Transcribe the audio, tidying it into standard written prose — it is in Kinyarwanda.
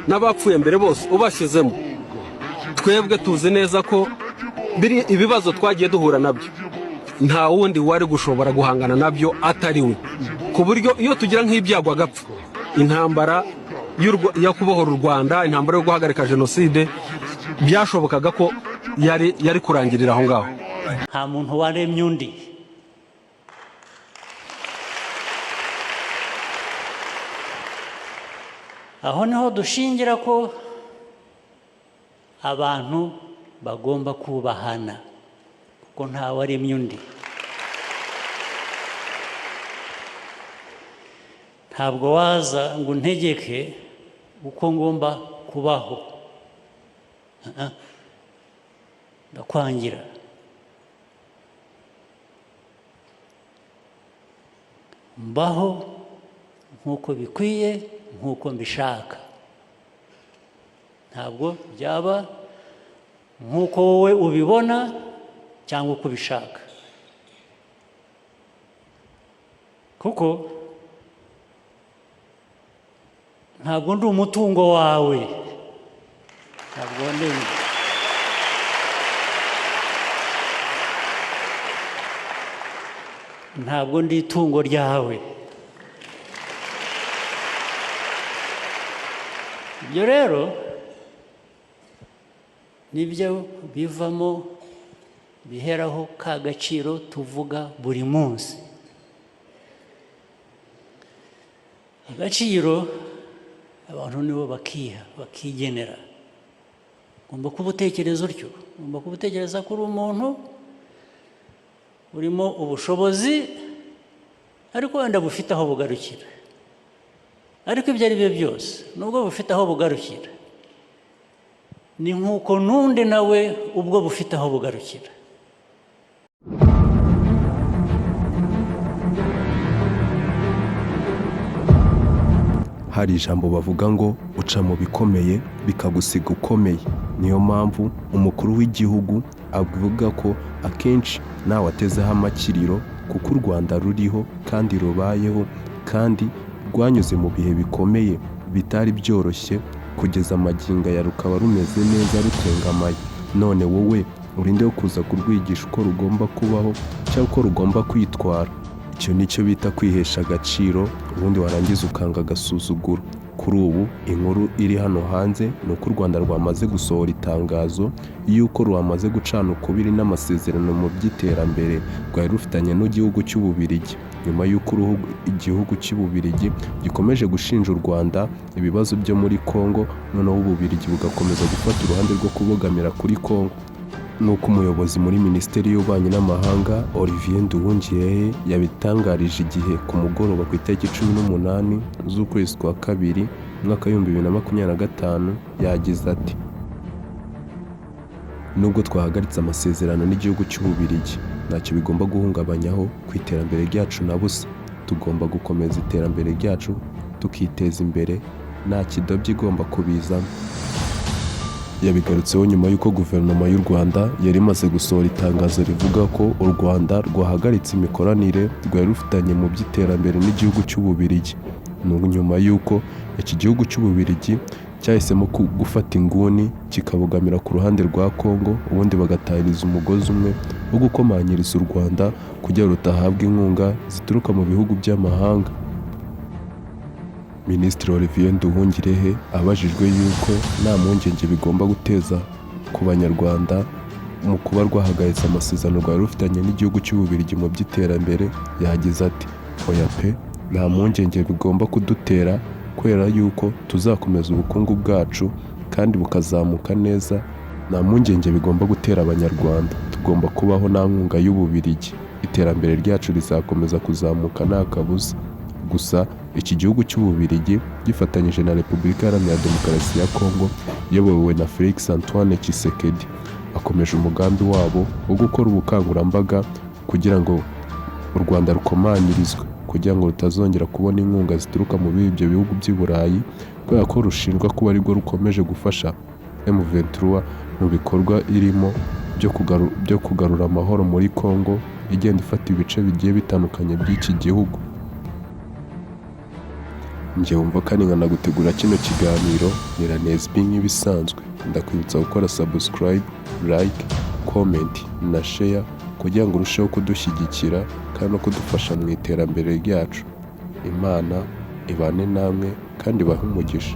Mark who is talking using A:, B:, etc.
A: N'abapfuye mbere bose ubashyizemo, twebwe tuzi neza ko biri ibibazo twagiye duhura nabyo, nta wundi wari gushobora guhangana nabyo atari we, ku buryo iyo tugira nk'ibyago agapfa, intambara yo kubohora u Rwanda, intambara yo guhagarika jenoside, byashobokaga ko yari kurangirira aho ngaho.
B: Nta muntu waremye undi. Aho niho dushingira ko abantu bagomba kubahana, kuko nta waremye undi. Ntabwo waza ngo untegeke uko ngomba kubaho. Ah, ah. Ndakwangira. Mbaho nk'uko bikwiye, nk'uko mbishaka. Ntabwo byaba nk'uko wowe ubibona cyangwa uko ubishaka, kuko ntabwo ndi umutungo wawe, ntabwo ndi. Ntabwo ndi itungo ryawe. Ibyo rero nibyo bivamo, biheraho ka gaciro tuvuga buri munsi. Agaciro abantu nibo bakiha, bakigenera. Ugomba kuba utekereza utyo, ugomba kuba utekereza ko uri umuntu urimo ubushobozi, ariko wenda bufite aho bugarukira. Ariko ibyo ari byo byose, nubwo bufite aho bugarukira, ni nk'uko n'undi nawe ubwo bufite aho bugarukira.
C: Hari ijambo bavuga ngo uca mu bikomeye bikagusiga ukomeye. Niyo mpamvu umukuru w'igihugu avuga ko akenshi ntawe atezeho amakiriro, kuko u Rwanda ruriho kandi rubayeho, kandi rwanyuze mu bihe bikomeye bitari byoroshye, kugeza amagingo aya rukaba rumeze neza, rutengamaye. None wowe urinde wo kuza kurwigisha uko rugomba kubaho cyangwa uko rugomba kwitwara? Icyo nicyo bita kwihesha agaciro, ubundi warangiza ukanga agasuzuguro. Kuri ubu inkuru iri hano hanze ni uko u Rwanda rwamaze gusohora itangazo y'uko rwamaze gucana ukubiri n'amasezerano mu by'iterambere rwari rufitanye n'igihugu cy'Ububiligi, nyuma y'uko igihugu cy'Ububiligi gikomeje gushinja u Rwanda ibibazo byo muri Congo, noneho Ububiligi bugakomeza gufata uruhande rwo kubogamira kuri Congo. Nk'uko umuyobozi muri Minisiteri y'Ububanyi n'Amahanga, Olivier Nduhungirehe, yabitangarije Igihe ku mugoroba ku itariki 18 z'ukwezi kwa kabiri umwaka w'2025, yagize ati: "Nubwo twahagaritse amasezerano n'igihugu cy'Ububiligi, ntacyo bigomba guhungabanyaho ku iterambere ryacu na busa. Tugomba gukomeza iterambere ryacu, tukiteza imbere, nta kidobya igomba kubizamo." Yabigarutseho nyuma y'uko guverinoma y'u Rwanda yari imaze gusohora itangazo rivuga ko u Rwanda rwahagaritse imikoranire rwari rufitanye mu by'iterambere n'igihugu cy'Ububiligi. Ni nyuma y'uko iki gihugu cy'Ububiligi cyahisemo gufata inguni kikabogamira ku ruhande rwa Congo, ubundi bagatahiriza umugozi umwe wo gukomanyiriza u Rwanda kugira ngo rutahabwa inkunga zituruka mu bihugu by'amahanga. Minisitiri Olivier Nduhungirehe abajijwe yuko nta mpungenge bigomba guteza ku Banyarwanda mu kuba rwahagaritse amasezerano rwari rufitanye n'igihugu cy'Ububiligi mu by'iterambere, yagize ati: "Oya pe, nta mpungenge bigomba kudutera, kubera yuko tuzakomeza ubukungu bwacu kandi bukazamuka neza. Nta mpungenge bigomba gutera Abanyarwanda. Tugomba kubaho nta nkunga y'Ububiligi, iterambere ryacu rizakomeza kuzamuka nta kabuza." Gusa iki gihugu cy'Ububiligi gifatanyije na Repubulika Iharanira Demokarasi ya Kongo iyobowe na Felix Antoine Tshisekedi, bakomeje umugambi wabo wo gukora ubukangurambaga kugira ngo u Rwanda rukomanyirizwe, kugira ngo rutazongera kubona inkunga zituruka muri ibyo bihugu by'i Burayi, kubera ko rushinjwa kuba arirwo rukomeje gufasha M23 mu bikorwa irimo byo kugarura amahoro muri Kongo, igenda ifata ibice bigiye bitandukanye by'iki gihugu. Njye wumva kandi nkanagutegura kino kiganiro ni Ranezbi nk'ibisanzwe. Ndakwibutsa gukora subscribe, like, comment na share kugira ngo urusheho kudushyigikira kandi no kudufasha mu iterambere ryacu. Imana ibane namwe kandi ibahe umugisha.